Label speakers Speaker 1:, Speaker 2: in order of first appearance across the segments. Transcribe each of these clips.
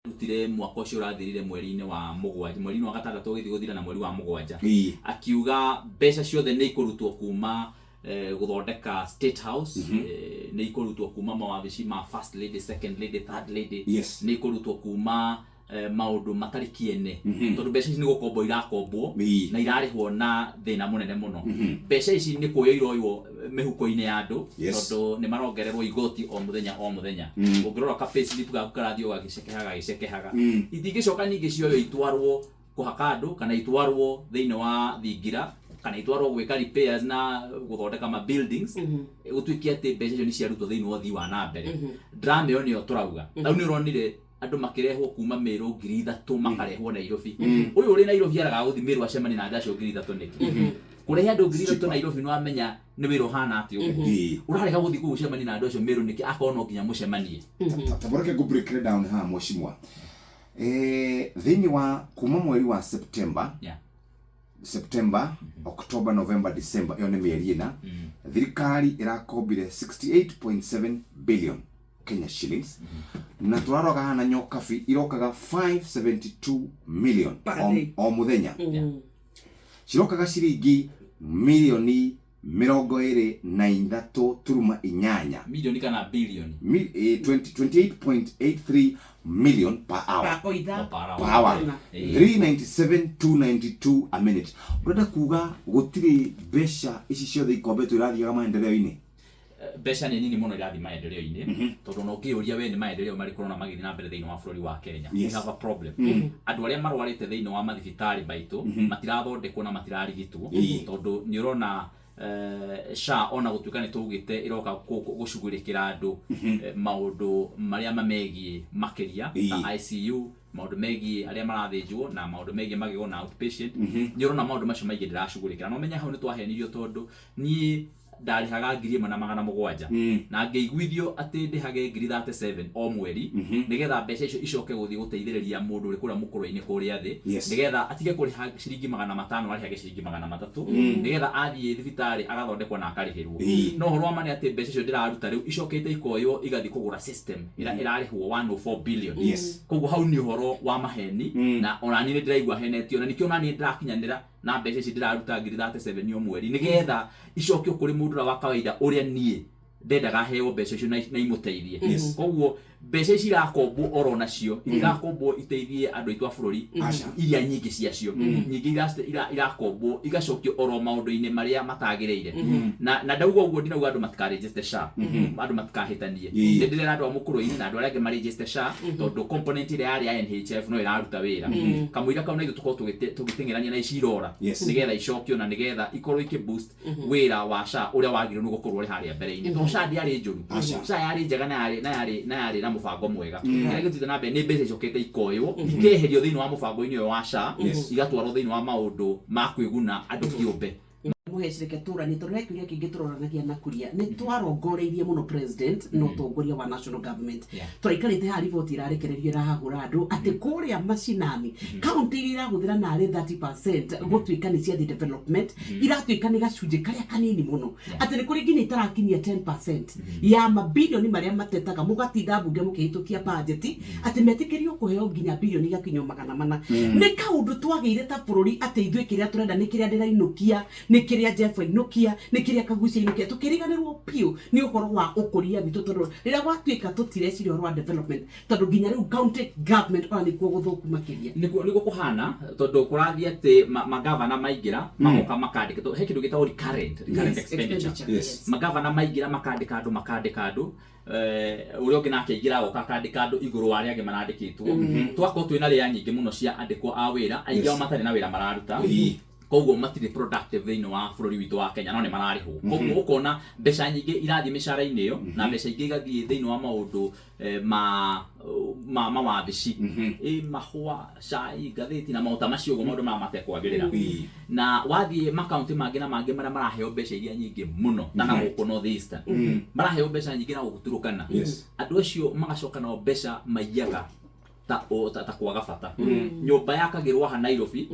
Speaker 1: Rutire mwaka ũcio ũrathirire mweri-inĩ wa mũgwanja, mweri-inĩ wa gatandatũ ũgĩthiĩ gũthira na mweri wa mũgwanja, akiuga mbeca ciothe nĩ ikũrutwo kuma gũthondeka State House, nĩ ikũrutwo kuma mawabici ma first lady, second lady, third lady, nĩ ikũrutwo kuma maũndũ matarĩ kĩene, tondũ mbeca ici nĩ gũkombwo irakombwo na irarĩhwo na thĩna mũnene mũno. Mbeca ici nĩ kuoywo iroywo mĩhuko-inĩ ya andũ, tondũ nĩ marongererwo igoti o mũthenya o mũthenya. Ũngĩrora ka payslip gaku karathiĩ o gagĩcekehaga gagĩcekehaga. Itingĩcoka ningĩ cioywo itwarwo kũhaka andũ, kana itwarwo thĩinĩ wa thingira, kana itwarwo gwĩka repairs na gũthondeka ma buildings, gũtuĩke atĩ mbeca icio nĩ ciarutwo thĩinĩ wa ũthii wa na mbere. Drama ĩyo nĩyo tũrauga. Rĩu nĩ ũronire andũ makĩrehwo kuma Meru 3,000 makarehwo Nairobi. Ũyũ ũrĩ Nairobi aragaga gũthiĩ Meru acemanie na andũ acio 3,000 nĩkĩ? Kũrehe andũ 3,000 Nairobi, nĩ wamenya nĩ wĩra ũhana atĩa ũguo? Ũrarega gũthiĩ kũu ũcemanie na andũ acio Meru nĩkĩ, akorwo no nginya mũcemanie?
Speaker 2: Taboreke ngũ break it down haha, mheshimiwa. Thĩinĩ wa kuma mweri wa September, September, October, November, December, ĩyo nĩ mĩeri 4, thirikari ĩrakombire 68.7 billion Kenya shillings, na tũraroga haha na nyokabi irokaga 572 million
Speaker 3: Per
Speaker 2: o,
Speaker 3: day.
Speaker 2: o mũthenya cirokaga ciringi milioni 23.8.
Speaker 1: Milioni kana bilioni?
Speaker 2: 20 28.83 million per hour.
Speaker 3: Pa o ithaa.
Speaker 1: O per hour.
Speaker 2: Per hour. 397,292 a minute. Ũrenda kuga gũtirĩ mbeca ici ciothe ikombetwo irathiaga maendeleo-inĩ?
Speaker 1: Mbeca nĩ nini mũno irathiĩ maendeleo-inĩ, tondũ ona ũngĩyũria we nĩ maendeleo marĩkũ ũrona magĩthiĩ na mbere thĩinĩ wa bũrũri wa Kenya? We have a problem. Andũ arĩa marwarĩte thĩinĩ wa mathibitarĩ maitũ matirathondekwo na matirarigitwo, tondũ nĩ ũrona SHA, ona gũtuĩka nĩ twaugĩte ĩroka gũcugurĩkĩra andũ maũndũ marĩa mamegiĩ makĩria ta ICU, maũndũ megiĩ arĩa marathĩnjwo na maũndũ megiĩ magego na outpatient, nĩ ũrona maũndũ macio maingĩ ndĩracugurĩkĩra. Na ũmenye hau nĩ twahenirio, tondũ niĩ ndarĩhaga 1,700 na ngĩiguithio atĩ ndĩhage 37,000 o mweri, nĩgetha mbeca icio icoke gũthiĩ gũteithĩrĩria mũndũ ũrĩ kũrĩa mũkũrwe-inĩ kũrĩa thĩ, nĩgetha atige kũrĩha ciringi 500, arĩhage ciringi 300, nĩgetha athiĩ thibitarĩ agathondekwo na akarĩhĩrwo. No ũhoro wa ma nĩ atĩ mbeca icio ndĩraruta rĩu icokete ikoywo igathiĩ kũgũra system ĩrĩa ĩrarĩhwo 104 billion. Koguo hau nĩ ũhoro wa maheni, na ona niĩ nĩ ndĩraigua henetio, na nĩkĩo ona niĩ ndĩrakinyanĩra na mbeca ici ndĩraruta 37,000 o mweri, nĩgetha icokio kũrĩ mũndũ ũrĩa wa kawaida ũrĩa niĩ ndendaga heo mbeca icio na imũteithie. Koguo mbeca ici irakombwo oro nacio itirakombwo iteithie andũ aitũ a bũrũri.
Speaker 2: Aca.
Speaker 1: Iria nyingĩ ciacio nyingĩ irakombwo igacokio oro maũndũ-inĩ marĩa matagĩrĩire. Na ndauga ũguo ndinauga andũ matikaregister SHA, andũ matikahĩtanie. Nĩ ndĩrera andũ a mũkũrũ-inĩ na andũ arĩa angĩ maregister SHA, tondũ component ĩrĩa yarĩ ya NHIF no ĩraruta wĩra kamũira kau, na ithuĩ tũkorwo tũgĩteng'erania na ici irora, nĩgetha icokio na nĩgetha ikorwo ikĩ boost wĩra wa SHA ũrĩa wagĩrĩirwo nĩ gũkorwo ũrĩ harĩa mbere-inĩ, tondũ SHA ndĩarĩ njũru.
Speaker 2: Aca.
Speaker 1: SHA yarĩ njega na yarĩ na mũbango mwega. Kĩrĩa gĩthiĩte na mbere nĩ mbeca icokete ikoywo ikeherio thĩinĩ wa mũbango-inĩ ũyũ wa SHA, igatwarwo thĩinĩ wa maũndũ ma kwĩguna andũ kĩũmbe.
Speaker 3: Mũhecireke tũranie, tondũ he kĩũria kĩngĩ tũroranagia na kuria nĩ twarongoreirie mũno president na ũtongoria wa national government. Tũraikarĩte haha, riboti ĩrarekererio ĩrahahũra andũ atĩ kũrĩa macinani kaunti iria irahũthĩra narĩ 30% gũtuĩka nĩ ciathiĩ development, iratuĩka nĩ gacunjĩ karĩa kanini mũno, atĩ nĩ kũrĩ nginya itarakinyia 10% ya mabilioni marĩa matetaga mũgatinda mbunge mũkĩhĩtũkia budget atĩ metĩkĩrio kũheo nginya bilioni igakinyio 400. Nĩ kaũndũ twagĩire ta bũrũri atĩ ithuĩ kĩrĩa tũrenda nĩ kĩrĩa ndĩrainũkia, nĩ kĩrĩa Jeff ainũkia, nĩ kĩrĩa Kagucia ainũkia, tũkĩriganĩrwo biũ nĩ ũhoro wa ũkũria witũ, tondũ rĩrĩa gwatuĩka tũtireciria ũhoro wa development, tondũ nginya rĩu county government ona nĩkuo gũthũku makĩria.
Speaker 1: Nĩguo kũhana, tondũ kũrathiĩ atĩ magavana maingĩra magoka makandĩka, tondũ he kĩndũ gĩtagwo recurrent expenditure.
Speaker 3: Expenditure, yes.
Speaker 1: Magavana maingĩra makandĩka andũ, ũrĩa ũngĩ nake aingĩra agoka akandĩka andũ igũrũ wa arĩa angĩ marandĩkĩtwo. Twakorwo twĩna rĩa nyingĩ mũno cia andĩkwo a wĩra, aingĩ ao matarĩ na wĩra mararuta, koguo matirĩ productive thĩinĩ wa bũrũri witũ wa Kenya, no nĩ mararĩhwo. Koguo ũkona mbeca nyingĩ irathiĩ mĩcara-inĩ ĩyo na mbeca ingĩ igathiĩ thĩinĩ wa maũndũ ma mawabici, mahũa, cai, ngathĩti na maũndũ ta macio ũguo, maũndũ maya matekwagĩrĩra. Na wathiĩ makaunti mangĩ na mangĩ marĩa maraheo mbeca iria nyingĩ mũno, ta na gũkũ North Eastern maraheo mbeca nyingĩ, na gũkũ Turkana, andũ acio magacoka nao mbeca maiyaga. Ta ta kwaga bata. Nyũmba yakagĩrwo haha Nairobi,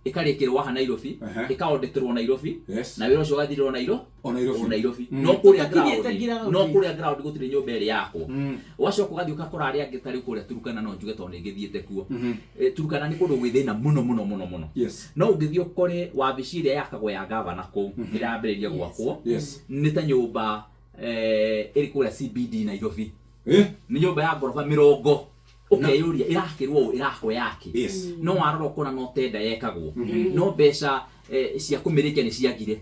Speaker 1: ĩkarĩkĩrwo haha Nairobi, ĩkaondĩtĩrwo Nairobi, na wĩra ũcio ũgathirĩrwo Nairobi.
Speaker 2: O Nairobi.
Speaker 1: O Nairobi. No kũrĩa
Speaker 3: Tũtakinyĩte
Speaker 1: ground,
Speaker 3: ground.
Speaker 1: no kũrĩa ground gũtirĩ nyũmba ĩrĩ yakwo. Ũgacoka ũgathiĩ ũgakora arĩa angĩ ta rĩu kũrĩa Turukana, no njuge tondũ nĩ ngĩthiĩte kuo. Turukana nĩ kũndũ gwĩ thĩna mũno mũno mũno mũno. No ũngĩthiĩ ũkore wabici ĩrĩa yakagwo ya gavana kũu, ĩrĩa yambĩrĩirie gwakwo, nĩ ta nyũmba ĩrĩ kũrĩa CBD Nairobi. Nĩ nyũmba ya ngoroba 20. Ũkeyũria ĩrakĩrwo ũũ, ĩrakwo yake? No warora ũkona no tenda yekagwo, no mbeca cia kũmĩrĩkia nĩ ciagire.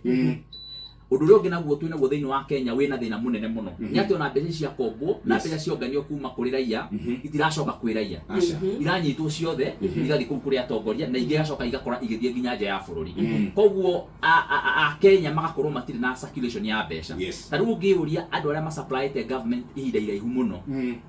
Speaker 1: Ũndũ ũrĩa ũngĩ naguo twĩ naguo thĩinĩ wa Kenya wĩna thĩna mũnene mũno nĩ atĩ ona mbeca ciakombwo na mbeca cionganio kuma kũrĩ raia itiracoka kwĩ raia.
Speaker 2: Aca.
Speaker 1: Iranyitwo ciothe igathiĩ kũu kũrĩ atongoria, na ingĩ igacoka igakora igĩthiĩ nginya nja ya bũrũri. Koguo Akenya magakorwo matirĩ na circulation ya mbeca. Ta rĩu ũngĩũria andũ arĩa masupplyĩte government ihinda iraihu mũno,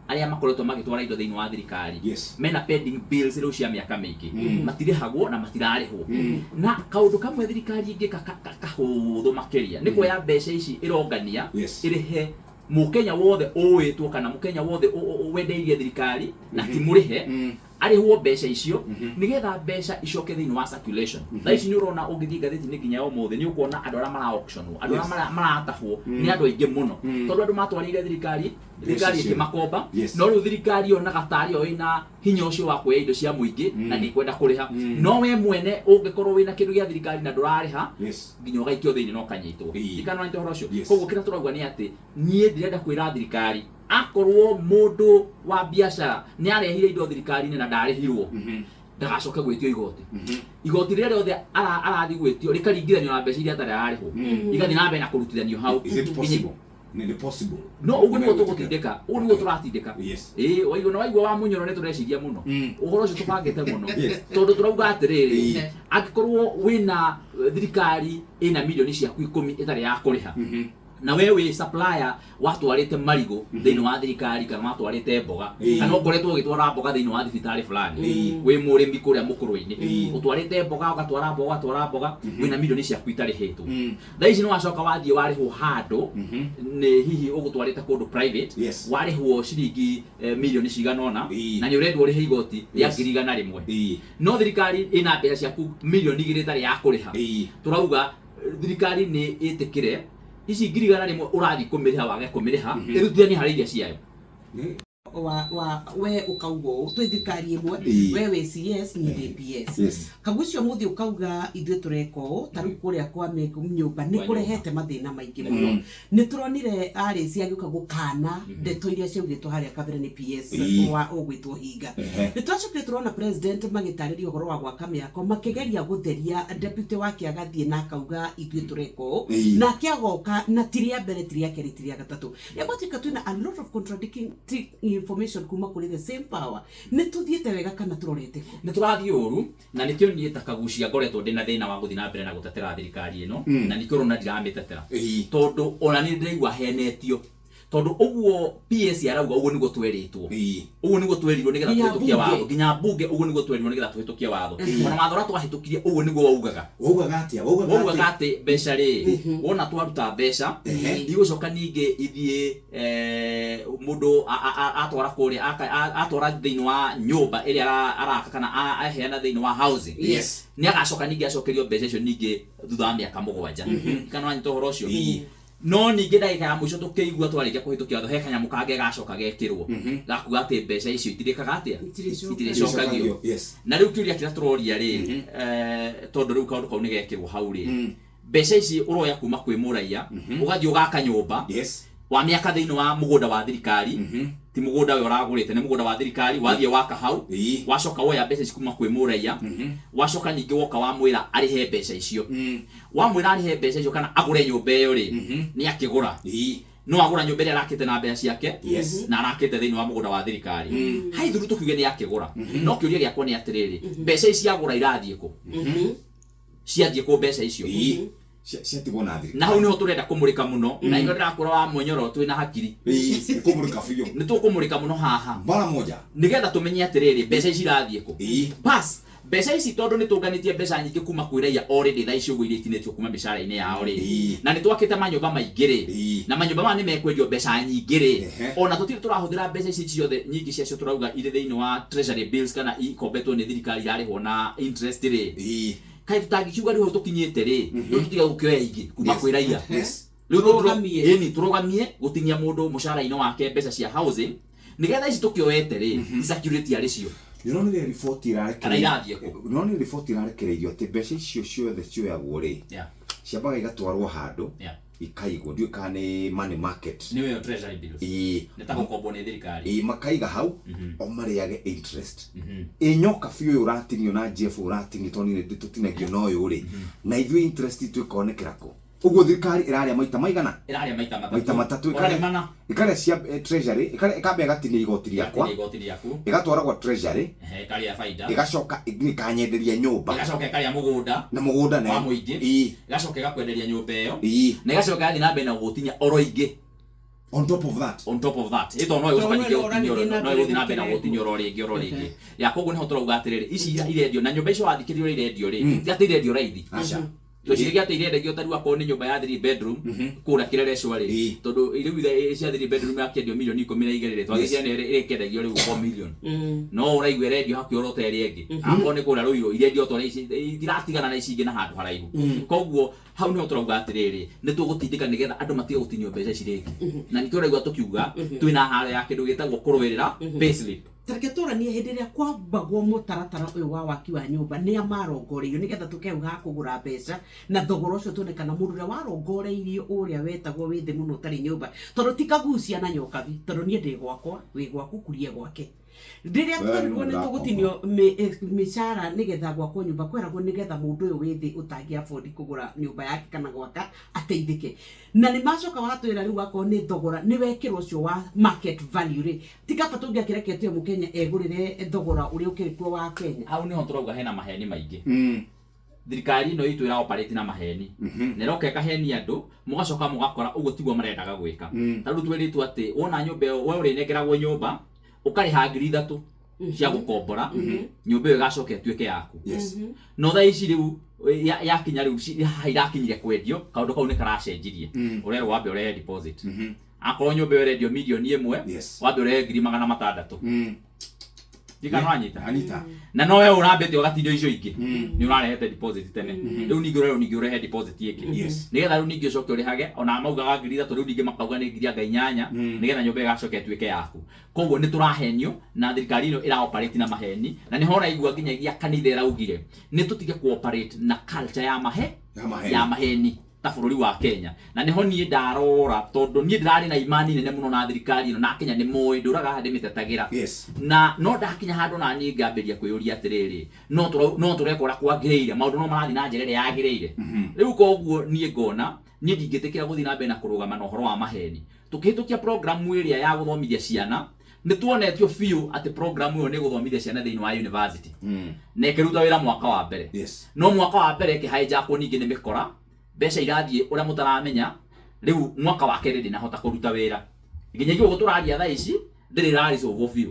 Speaker 1: arĩa makoretwo magĩtwara indo thĩinĩ wa thirikari, mena pending bills rĩu cia mĩaka mĩingĩ, matirĩhagwo na matirarĩhwo. Na kaũndũ kamwe thirikari ĩngĩka kahũthũ makĩria nĩ kuoya mbeca ici ĩrongania, ĩrĩhe mũkenya wothe ũĩtwo kana mũkenya wothe wendeirie thirikari na ti mũrĩhe, arĩhwo mbeca icio nĩgetha mbeca icoke thĩinĩ wa circulation. Thaa ici nĩ ũrona ũngĩthiĩ ngathĩti-inĩ nginya ya ũmũthĩ, nĩ ũkuona andũ arĩa mara auctionwo, andũ arĩa maratahwo nĩ andũ aingĩ mũno, tondũ andũ matwarĩire thirikari, thirikari
Speaker 2: Mbeca cio.
Speaker 1: ĩkĩmakomba. No rĩu thirikari yonaga tarĩ yo ĩna hinya ũcio wa kuoya indo cia mũingĩ na ndĩkwenda kũrĩha. No we mwene ũngĩkorwo wĩna kĩndũ gĩa thirikari na ndũrarĩha, nginya ũgaikio thĩinĩ na ũkanyitwo. Ndikana wanyita ũhoro ũcio. Koguo kĩrĩa tũrauga nĩ atĩ niĩ ndĩrenda kwĩra thirikari, akorwo mũndũ wa biacara nĩ arehire indo thirikari-inĩ na ndarĩhirwo, ndagacoke gwĩtio igoti. Igoti rĩrĩa rĩothe arathiĩ gwĩtio rĩkaringithanio na mbeca iria atarĩ ararĩhwo, igathiĩ na mbere na kũrutithanio hau.
Speaker 2: Is it possible? Nĩ possible?
Speaker 1: No ũguo nĩguo tũgũtindĩka, ũguo nĩguo tũratindĩka. Ĩĩ, waigua na waigua wa mũnyoro nĩ tũreciria mũno ũhoro ũcio, tũbangĩte mũno, tondũ tũrauga atĩrĩrĩ, angĩkorwo wĩna thirikari ĩna milioni ciaku 10 ĩtarĩ ya kũrĩha, na we wĩ supplier watwarĩte marigũ thĩinĩ wa thirikari kana watwarĩte mboga, kana ũkoretwo ũgĩtwara mboga thĩinĩ wa thibitarĩ fulani, wĩ mũrĩmi kũrĩa mũkũrũ-inĩ, ũtwarĩte mboga, ũgatwara mboga, ũgatwara mboga, wĩna milioni ciaku itarĩhĩtwo. Thaa ici nĩ wacoka wathiĩ warĩhwo handũ, nĩ hihi ũgũtwarĩte kũndũ private, warĩhwo ciringi milioni cigana ũna, na nĩ ũrendwo ũrĩhe igoti rĩa 100,000, no thirikari ĩna mbeca ciaku milioni 2 ĩtarĩ ya kũrĩha. Tũrauga thirikari nĩ ĩtĩkĩre ici 100,000 ũrathiĩ kũmĩrĩha, wage kũmĩrĩha, ĩrutithanie harĩ iria ciayo.
Speaker 3: Wa we ũkauga ũũ, twĩ thirikari ĩmwe, we wĩ CS, niĩ ndĩ PS. Kagucio mũthĩ ũkauga ithuĩ tũreka ũũ, ta rĩu kũrĩa kwa nyũmba nĩ
Speaker 1: Kwa
Speaker 3: kũrehete mathĩna maingĩ mũno. Nĩ tũronire arĩci agĩũka gũkana ndeto iria ciaugĩtwo harĩa kabere nĩ PS wa ũgwĩtwo Hinga. Nĩ twacokire tũrona president magĩtarĩria ũhoro wa gwaka mĩako, makĩgeria gũtheria deputy wake, agathiĩ na akauga ithuĩ tũreka ũũ, nake agoka na ti rĩa mbere, ti rĩa kerĩ, ti rĩa gatatũ. Rĩa gwatuĩka twĩna a lot of contradicting information kuma kũrĩ the same power. Nĩ tũthiĩte wega kana tũrorete kũ?
Speaker 1: Nĩ tũrathiĩ ũru, na nĩkĩo niĩ ta Kagucia ngoretwo ndĩna thĩna wa gũthiĩ na mbere na gũtetera thirikari ĩno, na nĩkĩo ũrona ndiramĩtetera, tondũ ona nĩ ndĩraigua henetio, tondũ ũguo PS arauga, ũguo nĩguo twerĩtwo, ũguo nĩguo twerirwo nĩgetha
Speaker 3: Nginya
Speaker 1: tũhĩtũkie
Speaker 3: mbunge.
Speaker 1: watho, nginya mbunge, ũguo nĩguo twerirwo nĩgetha tũhĩtũkie watho. Ona watho ũrĩa twahĩtũkirie, ũguo nĩguo waugaga.
Speaker 2: Waugaga atĩa? Waugaga
Speaker 1: Waugaga
Speaker 2: atĩa?
Speaker 1: atĩ mbeca rĩ, wona twaruta mbeca, igũcoka ningĩ ithiĩ mũndũ atwara kũrĩa atwara thĩinĩ wa nyũmba ĩrĩa araka kana aheana thĩinĩ wa housing, nĩ agacoka ningĩ acokerio mbeca icio ningĩ thutha wa mĩaka 7. Kana wanyita ũhoro ũcio? No ningĩ ndagĩka ya mũico tũkĩigua twarĩkia kũhĩtũkia watho, he kanyamũ kangĩ gacoka gekĩrwo gakuga atĩ mbeca icio itirĩkaga atĩa?
Speaker 3: Itirĩcokagio.
Speaker 1: Itirĩcokagio. Na rĩu kĩũria kĩrĩa tũroria rĩ, tondũ rĩu kaũndũ kau nĩ gekĩrwo hau rĩ, mbeca ici ũroya kuma kwĩ mũraiya, ũgathiĩ ũgaka nyũmba wa mĩaka thĩinĩ wa mũgũnda wa thirikari, ti mũgũnda we ũragũrĩte, nĩ mũgũnda wa thirikari, wathiĩ waka hau, wacoka woya mbeca ici kuma kwĩ mũraiya, wacoka ningĩ woka wamwĩra arĩhe mbeca icio, wamwĩra arĩhe mbeca icio kana agũre nyũmba ĩyo rĩ, nĩ akĩgũra, no agũra nyũmba ĩrĩa arakĩte na mbeca ciake na arakĩte thĩinĩ wa mũgũnda wa thirikari. Haithuru tũkiuge nĩ akĩgũra, no kĩũria gĩakwa nĩ atĩrĩrĩ, mbeca ici agũra irathiĩ kũ? Ciathiĩ kũ mbeca icio?
Speaker 2: Ciatigwo na thirikari.
Speaker 1: Na hau niho tũrenda kũmũrĩka mũno, na nĩkĩo ndĩrakwĩra wa Mũnyoro twĩna hakiri.
Speaker 2: Nĩ kũmũrĩka biũ.
Speaker 1: Nĩ tũkũmũrĩka mũno haha
Speaker 2: mara moja
Speaker 1: nĩgetha tũmenye atĩrĩrĩ, mbeca ici irathiĩ kũ? Bas, Mbeca ici, tondũ nĩ tũnganĩtie mbeca nyingĩ kuma kwĩ raia already thaa ici ũguo, iria itinĩtio kuma mĩcara-inĩ yao rĩ, na nĩ twakĩte manyũmba maingĩ rĩ, na manyũmba maya nĩ mekwendio mbeca nyingĩ rĩ, ona tũtirĩ tũrahũthĩra mbeca ici ciothe, nyingĩ ciacio tũrauga irĩ thĩinĩ wa treasury bills kana ikombetwo nĩ thirikari, irarĩhwo na interest rĩ, kaĩ tũtangĩkiuga rĩu hau tũkinyĩte rĩ, rĩu tũtige gũkĩoya ingĩ kuma kwĩ raia? Rĩu
Speaker 3: Tũrũgamie.
Speaker 1: Ĩni, tũrũgamie gũtinia mũndũ mũcara-inĩ wake mbeca cia housing, nĩgetha ici tũkĩoete rĩ, isecurity arĩ cio.
Speaker 2: Nĩũronire riboti
Speaker 1: Kana irathiĩ kũ?
Speaker 2: Nĩũronire riboti ĩrarekereirio atĩ mbeca icio ciothe cioyagwo rĩ, ciambaga igatwarwo handũ, ikaigwo, ndiũĩ kana nĩ money market.
Speaker 1: Nĩ ĩyo treasury bills. Nĩ ta gũkombwo nĩ thirikari.
Speaker 2: Ĩĩ, makaiga hau o marĩage interest. Ĩ nyoka biũ ũyũ ũratinio na Jeff ũratinio, tondũ niĩ tũtinagio na ũyũ rĩ, na ithuĩ interest itũ ĩkonekera kũ? Ũguo thirikari ĩrarĩa maita maigana?
Speaker 1: Ĩrarĩa maita matatũ.
Speaker 2: Maita matatũ.
Speaker 1: Ĩkarĩa mana.
Speaker 2: Ĩkarĩa cia treasury, ĩkamba ĩgatinia igoti rĩakwa.
Speaker 1: Ĩgatinia igoti rĩaku.
Speaker 2: Ĩgatwara gwa treasury.
Speaker 1: Ehe, ĩkarĩa baida.
Speaker 2: Ĩgacoka ĩkanyenderia nyũmba.
Speaker 1: Ĩgacoka ĩkarĩa mũgũnda.
Speaker 2: Na mũgũnda
Speaker 1: wa mũingĩ. Ĩgacoka ĩgakwenderia nyũmba ĩyo. Na ĩgacoka yathiĩ na mbere na gũgũtinia oro ingĩ.
Speaker 2: On top of that.
Speaker 1: On top of that. Ĩto no ĩgũcoka
Speaker 3: Tondũ
Speaker 1: ningĩ
Speaker 3: we
Speaker 1: gũtinia oro,
Speaker 3: ũrathiĩ na
Speaker 1: no ĩgũthiĩ na
Speaker 3: mbere
Speaker 1: mbere na gũtinia oro rĩngĩ, oro rĩngĩ. Ya koguo nĩho tũrauga atĩrĩrĩ, ici irendio na nyũmba icio wathikĩrĩria ũrĩa irendio rĩ, ti atĩ irendio raithi.
Speaker 2: Aca.
Speaker 1: Tweciragia atĩ irendagio ta rĩu akorwo nĩ nyũmba ya 3 bedroom kũrĩa Kĩrerecwa rĩ, tondũ rĩu cia 3 bedroom yakĩendio mirioni 12 rĩ, twagĩciria nĩ ĩrĩkĩendagio rĩu 4 million. No ũraigua ĩrendio hakuhĩ oro ta ĩrĩa ĩngĩ. Akorwo nĩ kũrĩa Rũirũ irendio ta ũrĩa ici, itiratigana na ici ingĩ na handũ haraihu. Koguo hau nĩho tũrauga atĩrĩrĩ, nĩ tũgũtindĩka nĩgetha andũ matige gũtinio mbeca ici rĩngĩ. Na nĩkĩo ũraigua tũkiuga twĩna haro ya kĩndũ gĩtagwo kũrũĩrĩra payslip.
Speaker 3: Tareke tũranie, hĩndĩ ĩrĩa kwambagwo mũtaratara ũyũ wa waki wa nyũmba, nĩ a marongoreirio nĩgetha tũkeu ha kũgũra mbeca na thogora ũcio, tuone kana mũndũ ũrĩa warongoreirio ũrĩa wetagwo wĩ thĩ mũno ũtarĩ nyũmba, tondũ ti kagucia na nyokabi, tondũ niĩ ndĩ gwakwa, wĩ gwaku, kurie gwake. Rĩrĩa
Speaker 2: We
Speaker 3: twerirwo nĩ
Speaker 2: nĩ
Speaker 3: tũgũtinio mĩcara nĩgetha gwakwo nyũmba, kweragwo nĩgetha mũndũ ũyũ wĩ thĩ ũtangĩ afford kũgũra nyũmba yake kana gwaka ateithĩke. Na nĩ macoka watwĩra rĩu akorwo nĩ thogora nĩ wekĩrwo ũcio wa market value rĩ, ti kaba tũngĩakĩrekete mũkenya egũrĩre thogora ũrĩa ũkĩrĩ kuo wa Kenya?
Speaker 1: Hau nĩho tũrauga hena maheni maingĩ. Thirikari ĩno itũ ĩra operate na maheni, na ĩroka ĩkahenia andũ, mũgacoka mũgakora ũguo tiguo marendaga gwĩka. Ta rĩu twĩrĩtwo atĩ wona nyũmba ĩyo, we ũrĩnengeragwo nyũmba, ũkarĩha 3,000 cia gũkombora nyũmba ĩyo, ĩgacoka ĩtuĩke yaku. No thaa ici rĩu yakinya rĩu haha irakinyire kwendio, kaũndũ kau nĩ karacenjirie. Ũrerwo wambe ũrehe deposit. Akorwo nyũmba ĩyo ĩrendio 1 mirioni, wambe ũrehe 600,000. Ndikana ũranyita?
Speaker 2: Anita.
Speaker 1: Na no we ũrambĩte ũgatinio icio ingĩ, nĩ ũrarehete deposit tene. Rĩu ningĩ ũrerwo ningĩ ũrehe deposit ĩngĩ, nĩgetha rĩu ningĩ ũcoke ũrĩhage ona maugaga 3,000, rĩu ningĩ makauga nĩ ngiri anga inyanya, nĩgetha nyũmba ĩgacoka ĩtuĩke yaku. Koguo nĩ tũrahenio na thirikari ĩno ĩra operate na maheni, na nĩho ũraigua nginyagia kanitha ĩraugire nĩ tũtige cooperate na culture ya mahe
Speaker 2: Ya maheni.
Speaker 1: Ya maheni ta bũrũri wa Kenya. Na nĩho niĩ ndarora, tondũ niĩ ndĩrarĩ na imani nene mũno na thirikari ĩno, na Kenya nĩ moĩ ndũraga haha ndĩmĩtetagĩra. Na no ndakinya handũ na niĩ ngambĩrĩria kwĩyũria atĩrĩrĩ, no tũreka ũrĩa kwagĩrĩire? Maũndũ no marathiĩ na njĩra ĩrĩa yagĩrĩire rĩu? Koguo niĩ ngona niĩ ndingĩtĩkĩra gũthiĩ na mbere na kũrũgama na ũhoro wa maheni. Tũkĩhĩtũkia programu ĩrĩa ya gũthomithia ciana, nĩ tuonetio biũ atĩ programu ĩyo nĩ ĩgũthomithia ciana thĩinĩ wa university, na ĩkĩruta wĩra mwaka wa mbere. No mwaka wa mbere ĩkĩhĩnjakwo ningĩ nĩ mĩkora, mbeca irathiĩ ũrĩa mũtaramenya. Rĩu mwaka wa kerĩ ndĩnahota kũruta wĩra nginyagia ũguo tũraria thaa ici, ndĩrĩ ĩraricovo biũ,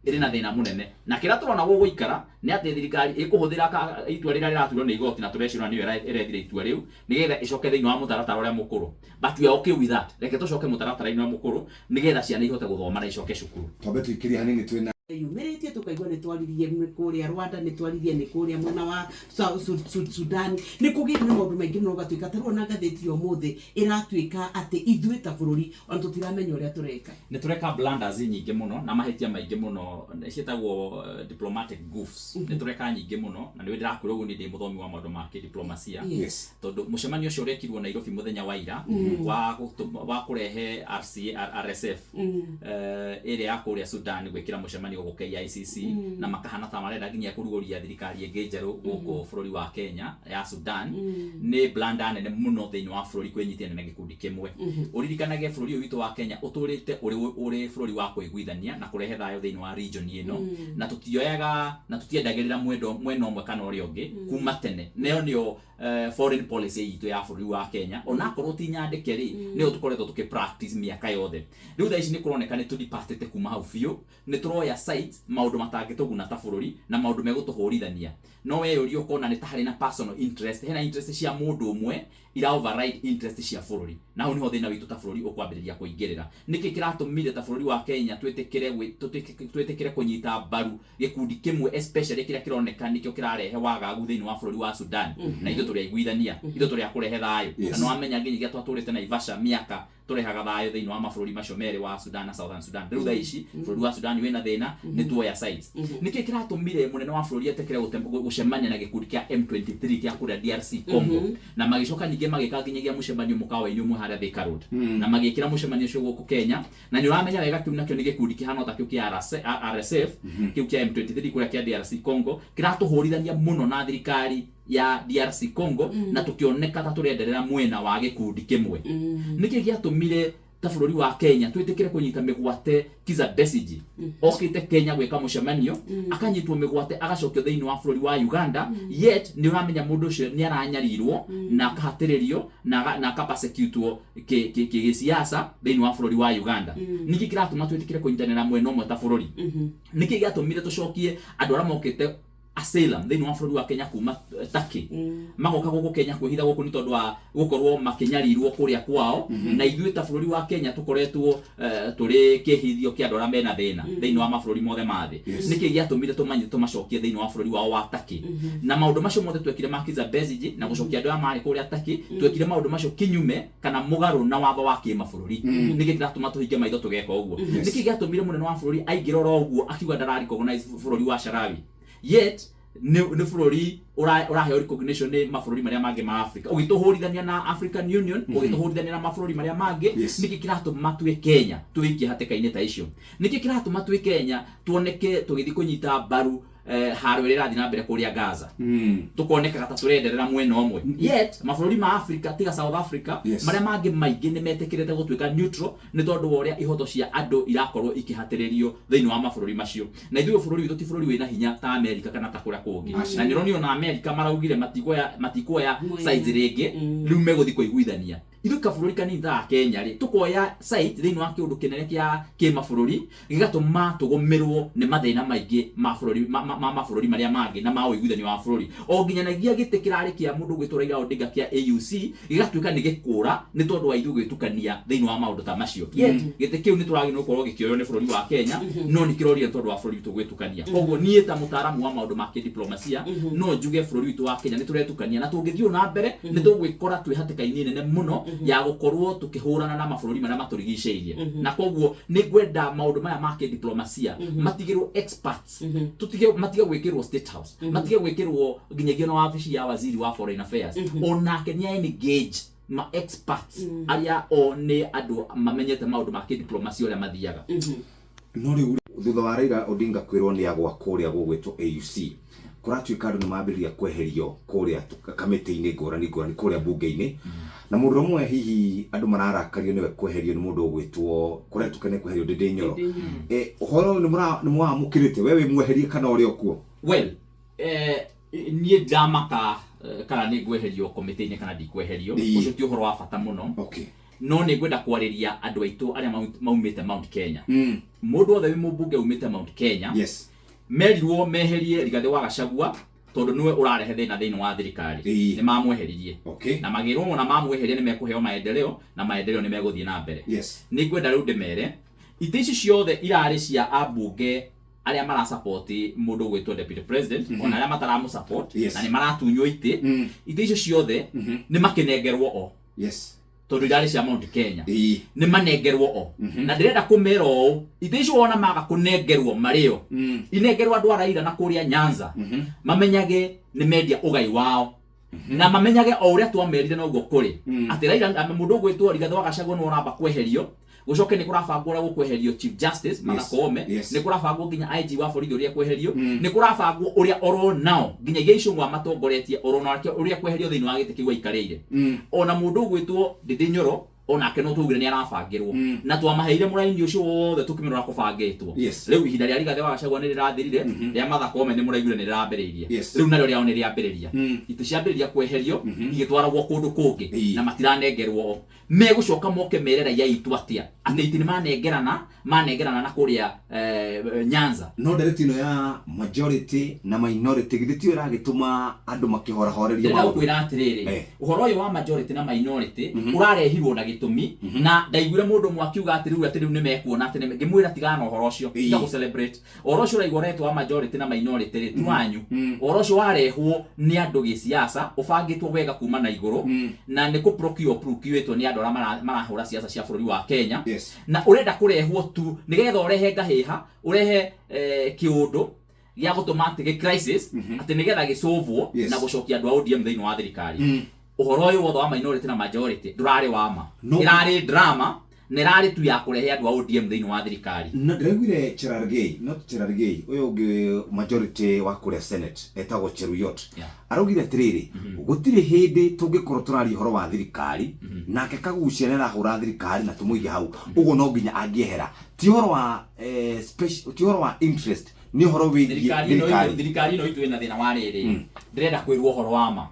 Speaker 1: ĩrĩ na thĩna mũnene. Na kĩrĩa tũrona gũgũikara nĩ atĩ thirikari ĩkũhũthĩra itua rĩrĩa rĩratuirwo nĩ igoti, na tũrecirwo nĩyo ĩrethire itua rĩu nĩgetha ĩcoke thĩinĩ wa mũtaratara ũrĩa mũkũrũ. But we are okay with that. Reke tũcoke mũtaratara-inĩ ũrĩa mũkũrũ nĩgetha ciana ihote gũthoma na icoke cukuru.
Speaker 2: Twambe tũikĩrie hanini, twĩna
Speaker 3: Yumĩrĩtie tũkaigua nĩ twaririe nĩ kũrĩa Rwanda, nĩ twaririe nĩ kũrĩa mwena wa Sudan, nĩ kũgĩire na maũndũ maingĩ mũno, ũgatuĩka ta rĩu ona ngathĩti ya ũmũthĩ ĩratuĩka atĩ ithuĩ ta bũrũri ona tũtiramenya ũrĩa tũreka.
Speaker 1: Nĩ tũreka blunders nyingĩ mũno na mahĩtia maingĩ mũno, ciĩtagwo diplomatic goofs. Nĩ tũreka nyingĩ mũno, na nĩ ndĩrakwĩra ũguo, niĩ ndĩ mũthomi wa maũndũ ma kĩdiplomacia. Tondũ mũcemanio ũcio ũrekirwo Nairobi mũthenya wa ira wa kũrehe RCA, RSF ĩrĩa ya kũrĩa Sudan gwĩkĩra mũcemanio gũkũ KICC, na makahana ta marenda nginya kũrugũria thirikari ĩngĩ njerũ gũkũ bũrũri wa Kenya ya Sudan, nĩ blunder nene mũno thĩinĩ wa bũrũri kwĩnyitithania na gĩkundi kĩmwe. Ũririkanage bũrũri ũyũ witũ wa Kenya ũtũrĩte ũrĩ bũrũri wa kũiguithania na kũrehe thayũ thĩinĩ wa region ĩno, na tũtioyaga na tũtiendagĩrĩra mwendo mwena ũmwe kana ũrĩa ũngĩ kuma tene. Nayo nĩyo foreign policy itũ ya bũrũri wa Kenya, onakorwo ti nyandĩke rĩ, nĩyo tũkoretwo tũkĩ practice mĩaka yothe. Rĩu thaa ici nĩ kũroneka nĩ tũdipartĩte kuma hau biũ, nĩ tũroya side. sides maũndũ matangĩtũguna ta bũrũri na maũndũ megũtũhũrithania. No weyũria ũkona nĩ ta harĩ na personal interest, hena interest cia mũndũ ũmwe ira override interest cia bũrũri. Na hau nĩho thĩna witũ ta bũrũri ũkwambĩrĩria kũingĩrĩra. Nĩkĩ kĩratũmire ta bũrũri wa Kenya twĩtĩkĩre twĩtĩkĩre kũnyita mbaru gĩkundi kĩmwe, especially kĩrĩa kĩroneka nĩkĩo kĩrarehe wagagu thĩinĩ wa bũrũri wa Sudan? Na ithuĩ tũrĩ aiguithania, ithuĩ tũrĩ a kũrehe thayũ. Na nĩwamenya nginyagia twatũrĩte Naivasha mĩaka tũrehaga thayũ thĩinĩ wa mabũrũri macio merĩ wa Sudan na Southern Sudan. Rĩu thaa ici bũrũri wa Sudan wĩna thĩna, nĩ tuoya sides. Nĩkĩ kĩratũmire mũnene wa bũrũri etĩkĩre gũcemania na gĩkundi kĩa M23 kĩa kũrĩa DRC Congo, na magĩcoka ningĩ magĩka nginyagia mũcemanio mũkawa-inĩ ũmwe harĩa Thika Road, na magĩkĩra mũcemanio ũcio gũkũ Kenya? Na nĩ ũramenya wega kĩu nakĩo nĩ gĩkundi kĩhana ta kĩu kĩa RSF, kĩu kĩa M23 kũrĩa kĩa DRC Congo, kĩratũhũrithania mũno na thirikari ya DRC Congo, na tũkĩoneka ta tũrenderera mwena wa gĩkundi kĩmwe. Nĩkĩ gĩatũmire ta bũrũri wa Kenya twĩtĩkĩre kũnyita mĩgwate Kizza Besigye okĩte Kenya gwĩka mũcemanio, akanyitwo mĩgwate agacokio thĩinĩ wa bũrũri wa Uganda? Yet nĩ ũramenya mũndũ ũcio nĩ aranyarirwo na akahatĩrĩrio na akapersecutwo kĩgĩsiasa thĩinĩ wa bũrũri wa Uganda. Nĩkĩ kĩratũma twĩtĩkĩre kũnyitanĩra mwena ũmwe ta bũrũri? Nĩkĩ gĩatũmire tũcokie andũ arĩa mokĩte asylum thĩinĩ wa bũrũri wa Kenya kuma Turkey, magoka gũkũ Kenya kwĩhitha gũkũ nĩ tondũ wa gũkorwo makĩnyarirwo kũrĩa kwao, na ithuĩ ta bũrũri wa Kenya tũkoretwo tũrĩ kĩhithio kĩa andũ arĩa mena thĩna thĩinĩ wa mabũrũri mothe ma thĩ? Nĩkĩ gĩatũmire tũmanye tũmacokie thĩinĩ wa bũrũri wao wa Turkey? Na maũndũ macio mothe twekire ma Kizza Besigye na gũcokia andũ aya marĩ kũrĩa Turkey, twekire maũndũ macio kinyume kana mũgarũ na watho wa kĩmabũrũri. Nĩkĩ kĩratũma tũhinge maitho tũgeka ũguo? Nĩkĩ gĩatũmire mũnene wa bũrũri aingĩra oro ũguo akiuga ndara recognize bũrũri wa Sharawi, yet nĩ bũrũri ũraheo recognition nĩ mabũrũri marĩa mangĩ ma Africa, ũgĩtũhũrithania na African Union, ũgĩtũhũrithania na mabũrũri marĩa mangĩ? Nĩkĩ kĩratũma twĩ Kenya twĩikie hatĩka-inĩ ta icio? Nĩkĩ kĩratũma twĩ Kenya tuoneke tũgĩthiĩ kũnyita mbaru haro ĩrĩa ĩrathiĩ na mbere kũrĩa Gaza, tũkonekaga ta tũrenderera mwena ũmwe, yet mabũrũri ma Africa tiga South Africa, marĩa mangĩ maingĩ nĩ metĩkĩrĩte gũtuĩka neutral nĩ tondũ wa ũrĩa ihoto cia andũ irakorwo ikĩhatĩrĩrio thĩinĩ wa mabũrũri macio? Na ithuĩ bũrũri witũ ti bũrũri wĩna hinya ta America kana ta kũrĩa kũngĩ, na nĩũronio na America maraugire matikuoya sides rĩngĩ, rĩu megũthiĩ kũiguithania. Ithuĩ kabũrũri kanini ta Kenya rĩ, tũkoya side thĩinĩ wa kĩũndũ kĩnene kĩa kĩmabũrũri, gĩgatũma tũgũmĩrwo nĩ mathĩna maingĩ ma bũrũri ma mabũrũri marĩa mangĩ na ma ũiguithanio wa bũrũri, o nginyanagia gĩtĩ kĩrarĩ kĩa mũndũ ũgwĩtwo Raila Odinga kĩa AUC gĩgatuĩka nĩ gĩkũra nĩ tondũ wa ithuĩ gwĩtukania thĩinĩ wa maũndũ ta macio. Yet gĩtĩ kĩu nĩ tũragĩrĩirwo gũkorwo gĩkĩoywo nĩ bũrũri wa Kenya, no nĩ kĩrorire nĩ tondũ wa bũrũri witũ gwĩtukania. Koguo niĩ ta mũtaaramu wa maũndũ ma kĩdiplomasia no njuge bũrũri witũ wa Kenya nĩ tũretukania, na tũngĩthiĩ ũũ na mbere nĩ tũgwĩkora twĩ hatĩka-inĩ nene mũno ya gũkorwo tũkĩhũrana na mabũrũri marĩa matũrigicĩirie. Na koguo nĩ ngwenda maũndũ maya ma kĩdiplomasia matigĩrwo experts, tũtige matige gwĩkĩrwo State House, matige gwĩkĩrwo nginyagia na wabici ya waziri wa foreign affairs. Onake nĩ engage ma experts arĩa o nĩ andũ mamenyete maũndũ ma kĩdiplomasia ũrĩa mathiaga.
Speaker 2: No rĩu thutha wa Raila Odinga kwĩrwo nĩ agwa kũrĩa gũgwĩtwo AUC, kũratuĩka andũ nĩ mambĩrĩria kweherio kũrĩa kamĩtĩ-inĩ ngũrani ngũrani kũrĩa mbunge-inĩ, na mũndũ ũmwe hihi andũ mararakario nĩwe kweherio nĩ mũndũ ũgwĩtwo kũretuka nĩ kweherio Ndindi Nyoro. Ũhoro ũyũ nĩ mũwamũkĩrĩte? We wĩ mweherie kana ũrĩ o kuo?
Speaker 1: Well, niĩ ndiramaka kana nĩ ngweherio komĩtĩ-inĩ kana ndikweherio. Ũcio ti ũhoro wa bata mũno. No nĩ ngwenda kwarĩria andũ aitũ arĩa maumĩte Mount Kenya. Mũndũ wothe wĩ mũmbunge umĩte Mount Kenya, merirwo meherie Rigathĩ wa Gachagua tondũ nĩwe ũrarehe thĩna thĩinĩ wa thirikari. Nĩ mamweheririe. Na magĩrwo ona mamweheria nĩ mekũheo maendeleo, na maendeleo nĩ megũthiĩ na mbere. Nĩ ngwenda rĩu ndĩmere itĩ ici ciothe irarĩ cia ambunge arĩa marasupport mũndũ ũgwĩtwo deputy president, ona arĩa mataramũ support, na nĩ maratunywo itĩ. Itĩ icio ciothe nĩ makĩnengerwo o tondũ irarĩ cia Mount Kenya. Nĩ manengerwo o. Na ndĩrenda kũmera ũũ, itĩ icio wona maga kũnengerwo marĩo, inengerwo andũ a Raila na kũrĩa Nyanza, mamenyage nĩ mendia ũgai wao, na mamenyage o ũrĩa twamerire noguo kũrĩ, atĩ Raila, mũndũ ũgwĩtwo Rigathĩ wa Gachagua nĩwe ũramba kweherio, gũcoke nĩ kũrabangwo ũrĩa gũkweherio Chief Justice Martha Koome, nĩ kũrabangwo nginya IG wa borithi ũrĩa kweherio, nĩ kũrabangwo ũrĩa oro nao nginyagia Icũng'wa matongoretie oro nake ũrĩa kweherio thĩinĩ wa gĩtĩ kĩu aikarĩire, ona mũndũ ũgwĩtwo Ndindi Nyoro. Onake no twaugire nĩ arabangĩrwo na twamaheire mũraini ũcio wothe tũkĩmĩrora kũbangĩtwo. Rĩu ihinda rĩa Rigathĩ wa Gachagua nĩ rĩrathirire, rĩa Martha Koome nĩ mũraiguire nĩ rĩrambĩrĩirie. Rĩu narĩo rĩao nĩ rĩambĩrĩria. Itĩ ciambĩrĩria kweherio igĩtwaragwo kũndũ kũngĩ na matiranengerwo o. Megũcoka moke mere raia aitũ atĩa atĩ itĩ nĩ manengerana manengerana na kũrĩa Nyanza?
Speaker 2: No ndereti ĩno ya majority na minority githĩ tiyo ĩragĩtũma andũ makĩhorahorerie
Speaker 1: Ndĩrenda maũndũ? gũkwĩra atĩrĩrĩ, ũhoro ũyũ wa majority na minority ũrarehirwo na gĩtũmi, na ndaiguire mũndũ ũmwe akiuga atĩ rĩu atĩ rĩu nĩ mekuona atĩ nĩ, ngĩmwĩra tigana na ũhoro ũcio, tiga gũ celebrate ũhoro ũcio ũraigua ũretwo wa majority na minority rĩ, ti wanyu. Ũhoro ũcio warehwo nĩ andũ gĩsiasa, ũbangĩtwo wega kuma na igũrũ, na nĩ kũ procure procure-ĩtwo nĩ andũ arĩa marahũra siasa cia bũrũri wa Kenya. Na ũrenda kũrehwo tu nĩgetha ũrehe ngahĩha, ũrehe kĩũndũ gĩa gũtũma atĩ gĩ crisis, atĩ nĩgetha gĩcũvwo na gũcokia andũ a ODM thĩinĩ wa thirikari. Ũhoro ũyũ wothe wa minority na majority ndũrarĩ wa ma.
Speaker 2: No.
Speaker 1: Ĩrarĩ drama na ĩrarĩ tu ya kũrehe andũ a ODM thĩinĩ wa thirikari.
Speaker 2: Na ndĩraiguire Cherargei, not Cherargei, ũyũ ũngĩ majority wa kũrĩa Senate etagwo Cheruiyot. Araugire atĩrĩrĩ, gũtirĩ hĩndĩ tũngĩkorwo tũraria ũhoro wa thirikari nake Kaguchia nĩ arahũra thirikari na tũmũige hau, ũguo no nginya angĩehera. Ti ũhoro wa ti ũhoro wa interest, nĩ ũhoro wĩgiĩ
Speaker 1: Thirikari ĩno
Speaker 2: thirikari.
Speaker 1: Thirikari ĩno itũ ĩna thĩna wa rĩrĩ, ndĩrenda kwĩrwo ũhoro wa ma.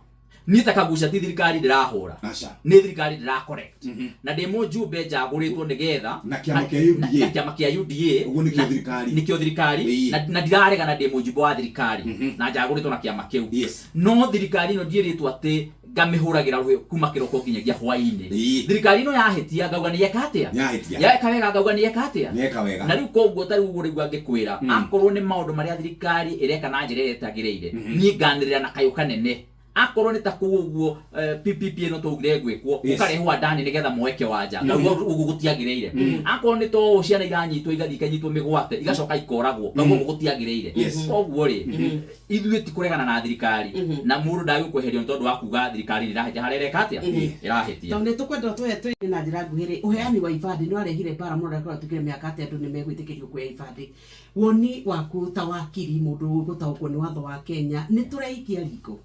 Speaker 1: Niĩ ta Kaguchia ti thirikari ndĩrahũra.
Speaker 2: Aca.
Speaker 1: Nĩ thirikari ndĩra correct. Na ndĩ mũjumbe njagũrĩtwo nĩgetha
Speaker 2: Na kĩama kĩa UDA.
Speaker 1: Na kĩama kĩa UDA.
Speaker 2: Ũguo nĩkĩo thirikari.
Speaker 1: Nĩkĩo thirikari. Na ndiraregana, ndĩ mũjumbe wa thirikari na njagũrĩtwo na kĩama kĩu. No thirikari ĩno ndiĩrĩtwo atĩ ngamĩhũragĩra rũhĩ kuma kĩroko nginyagia hwaĩ-inĩ. Thirikari ĩno yahĩtia ngauga nĩ yeka atĩa?
Speaker 2: Yahĩtia.
Speaker 1: Yeka wega ngauga nĩ yeka atĩa?
Speaker 2: Nĩyeka wega.
Speaker 1: Na rĩu koguo ta rĩu ũguo rĩu angĩkwĩra akorwo nĩ maũndũ marĩa thirikari ĩreka na njĩra ĩrĩa ĩtagĩrĩire, niĩ nganĩrĩra na kayũ kanene. Akorwo nĩ ta kũu ũguo PPP ĩno twaugire ĩgwĩkwo, ũkarehwo andani nĩgetha moe kĩwanja, ngauga ũguo gũtiagĩrĩire. Akorwo nĩ ta ũũ ciana iranyitwo igathiĩ ikanyitwo mĩgwate igacoka ikoragwo, ngauga ũguo gũtiagĩrĩire. Koguo rĩ, ithuĩ ti kũregana na thirikari, na mũndũ ndagĩrĩirwo kweherio nĩ tondũ wa kuga thirikari nĩ ĩrahĩtia harĩa ĩreka atĩa, ĩrahĩtia.
Speaker 3: Tondũ nĩ tũkwenda tũhe twĩ na njĩra nguhĩ rĩ, ũheani wa ibandĩ nĩ warehire mbara mũno rĩrĩa kũratuĩkire mĩaka atĩ andũ nĩ megwĩtĩkĩrio kuoya ibandĩ. Woni waku ta wakiri, mũndũ ũgũtaũkwo nĩ watho wa Kenya, nĩ tũreikia riko?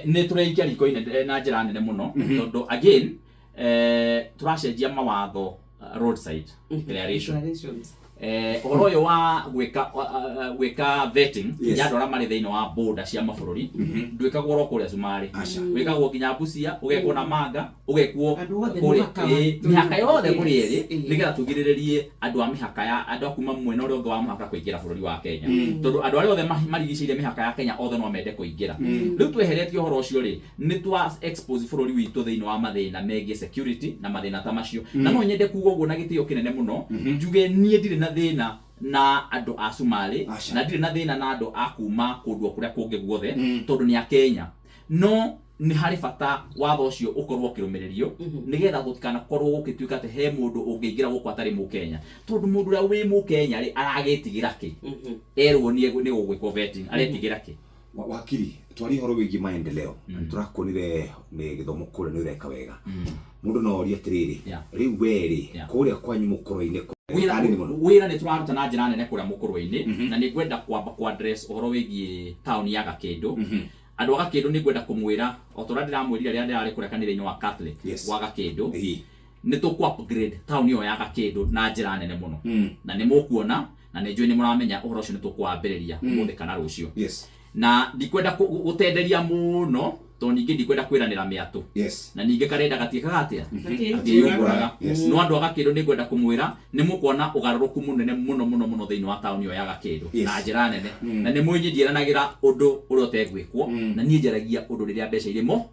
Speaker 1: Nĩ tũreikia riko na njĩra nene mũno, tondũ again tũracenjia mawatho roadside declaration.
Speaker 3: Declarations.
Speaker 1: Ũhoro ũyũ wa gwĩka vetting ya andũ arĩa marĩ thĩinĩ wa border cia mabũrũri ndwĩkagwo oro kũrĩa Cumarĩ, wĩkagwo nginya Busia, ũgekwo Namanga, ũgekwo
Speaker 3: Andũ othe
Speaker 1: kũrĩa
Speaker 3: mĩhaka wa-
Speaker 1: mĩhaka yothe kũrĩa ĩrĩ, nĩgetha tũgirĩrĩrie andũ a mĩhaka ya andũ a kuma mwena ũrĩa ũngĩ wa mũhaka kũingĩra bũrũri wa Kenya, tondũ andũ arĩa othe marigicĩirie mĩhaka ya Kenya othe no mende kũingĩra. Rĩu tweheretie ũhoro ũcio rĩ, nĩ twa expose bũrũri witũ thĩinĩ wa mathĩna megiĩ security na mathĩna ta macio. Na no nyende kuga ũguo na gĩtĩo kĩnene mũno, njuge niĩ ndirĩ na thĩna na andũ a Cumarĩ, na ndirĩ na thĩna na andũ a kuma kũndũ o kũrĩa kũngĩ guothe, tondũ nĩ a Kenya. No nĩ harĩ bata watho ũcio ũkorwo ũkĩrũmĩrĩrio, nĩgetha gũtikanakorwo gũgĩtuĩka atĩ he mũndũ ũngĩingĩra gũkũ atarĩ mũkenya, tondũ mũndũ ũrĩa wĩ mũkenya rĩ, aragĩtigĩra kĩ? Erwo nĩ gũgwĩkwo vetting, aretigĩra kĩ?
Speaker 2: Wakiri, twarie ũhoro wĩgiĩ maendeleo. Tũrakuonire nĩ gĩthomo kũrĩa nĩ ũreka wega. Mũndũ no orie atĩrĩrĩ, rĩu we rĩ, kũrĩa kwanyu mũkũrwe-inĩ
Speaker 1: Wĩra wĩra nĩ tũraruta na njĩra nene kũrĩa mũkũrwe-inĩ, na nĩ ngwenda kwamba ku address ũhoro wĩgiĩ taũni ya Gakĩndũ. Andũ a Gakĩndũ nĩ ngwenda kũmwĩra o ta ũrĩa ndĩramwĩrire rĩrĩa ndĩrarĩ kũrĩa kanitha-inĩ wa Catholic wa Gakĩndũ, nĩ tũkũ upgrade taũni ĩyo ya Gakĩndũ na njĩra nene mũno, na nĩ mũkuona na nĩ njũĩ nĩ mũramenya ũhoro ũcio nĩ tũkwambĩrĩria ũmũthĩ kana rũciũ. Na ndikwenda gũtenderia mũno, tondũ ningĩ ndikwenda kwĩranĩra mĩatũ. Na ningĩ karenda gatiĩkaga atĩa? Gatiĩyumbũraga. No andũ a Gakĩndũ nĩ ngwenda kũmwĩra nĩ mũkuona ũgarũrũku mũnene mũno mũno mũno thĩinĩ wa taũni ĩyo ya Gakĩndũ na njĩra nene. Na nĩ mũĩ niĩ ndiĩranagĩra ũndũ ũrĩa ũtegwĩkwo, na niĩ njaragia ũndũ rĩrĩa mbeca irĩ mo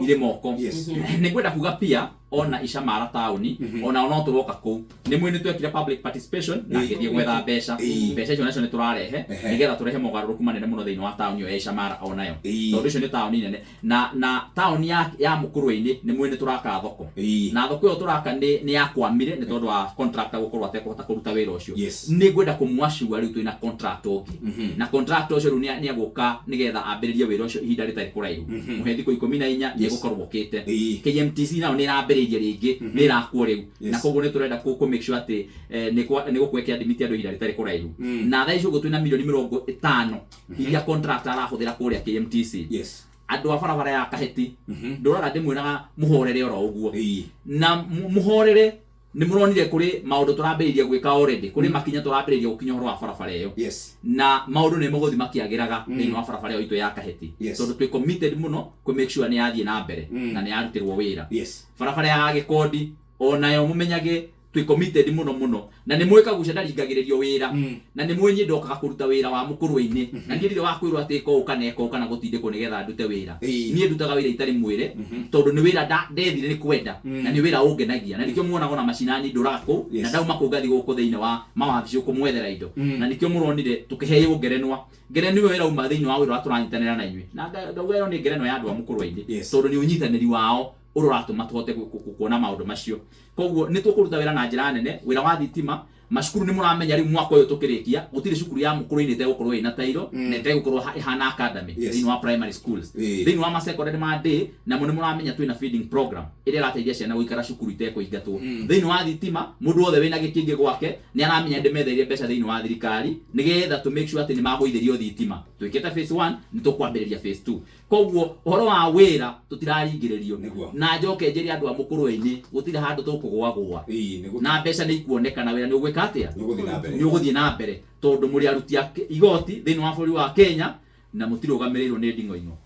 Speaker 1: irĩ moko. Nĩ ngwenda kuga pia ona Icamara taũni onao no tũroka kũu. Nĩ mũĩ nĩ twekire public participation na ngĩthiĩ gwetha mbeca. Mbeca icio nacio nĩ tũrarehe nĩgetha tũrehe mogarũrũku manene mũno thĩinĩ wa taũni ĩyo ya Icamara onayo, tondũ icio nĩ taũni nene. Na taũni ya Mũkũrwe-inĩ nĩ mũĩ nĩ tũraka thoko, na thoko ĩyo tũraka nĩ yakwamire nĩ tondũ wa contractor gũkorwo atekũhota kũruta wĩra ũcio. Nĩ ngwenda kũmwacua rĩu twĩna contractor ũngĩ, na contractor ũcio rĩu nĩ egũka nĩgetha ambĩrĩrie wĩra ũcio ihinda rĩtarĩ kũraihu. Mũhe thikũ 14 nĩ egũkorwo okĩte. KMTC nayo nĩ ĩrambĩrĩirie rĩngĩ, nĩ ĩrakwo rĩu, na koguo nĩ tũrenda kũ make sure atĩ nĩ gũkũ admit andũ ihinda rĩtarĩ kũraihu. Na thaa ici ũguo twĩna mirioni 50 iria contractor arahũthĩra kũrĩa KMTC. Andũ a barabara ya Kaheti, ndũraga ndĩmwĩraga mũhorere oro ũguo. Na mũhorere, nĩ mũronire kũrĩ maũndũ tũrambĩrĩirie gwĩka already, kũrĩ makinya tũrambĩrĩirie gũkinya ũhoro wa barabara ĩyo. Na maũndũ nĩ mũgũthiĩ makĩagĩraga thĩinĩ wa barabara ĩyo itũ ya Kaheti. Tondũ twĩ committed mũno kũ make sure nĩ yathiĩ na mbere na nĩ yarutĩrwo wĩra. Barabara ya Gĩkondi onayo mũmenyage twĩ committed mũno mũno, na nĩ mũĩ Kagucia ndaringagĩrĩrio wĩra. Na nĩ mũĩ niĩ ndokaga kũruta wĩra wa mũkũrwe-inĩ, na niĩ ndirĩ wa kwĩrwo atĩ ĩka ũũ kana ĩka ũũ kana gũtindĩkwo nĩgetha ndute wĩra. Niĩ ndutaga wĩra itarĩ mwĩre, tondũ nĩ wĩra ndethire nĩ kwenda, na nĩ wĩra ũngenagia, na nĩkĩo muonaga ona macinani ndũraga kũu, na ndauma kũu ngathiĩ gũkũ thĩinĩ wa mawabici kũmwethera indo. Na nĩkĩo mũronire tũkĩheo ngerenwa. Ngerenwa ĩyo ĩrauma thĩinĩ wa wĩra ũrĩa tũranyitanĩra na inyuĩ, na ngauga ĩyo nĩ ngerenwa ya andũ a mũkũrwe-inĩ, tondũ nĩ ũnyitanĩri wao ũrĩa ũratũma tũhote kuona maũndũ macio. Koguo nĩ tũkũruta wĩra na njĩra nene. Wĩra wa thitima macukuru nĩ mũramenya rĩu mwaka ũyũ tũkĩrĩkia gũtirĩ cukuru ya mũkũrũ-inĩ ĩtegũkorwo ĩna tairo na ĩtegũkorwo ĩhana academy thĩinĩ wa primary schools. Thĩinĩ wa masecondary ma day namo nĩ mũramenya twĩna feeding program ĩrĩa ĩrateithia ciana gũikara cukuru itekũingatwo. Thĩinĩ wa thitima, mũndũ wothe wĩna gĩkĩngĩ gwake nĩ aramenya ndĩmetheirie mbeca thĩinĩ wa thirikari nĩgetha tũ make sure atĩ nĩ magũithĩrio thitima. Twĩkĩte phase 1, nĩ tũkwambĩrĩria phase 2. Koguo ũhoro wa wĩra tũtiraringĩrĩrio. Na njoke njĩre andũ a mũkũrwe-inĩ gũtirĩ handũ tũkũgwagũa, na mbeca nĩ ikuoneka na wĩra nĩ ũgwĩka atĩa, nĩ ũgũthiĩ na mbere, tondũ mũrĩ aruti a igoti thĩinĩ wa bũrũri wa Kenya na mũtirũgamĩrĩirwo nĩ nding'oing'o.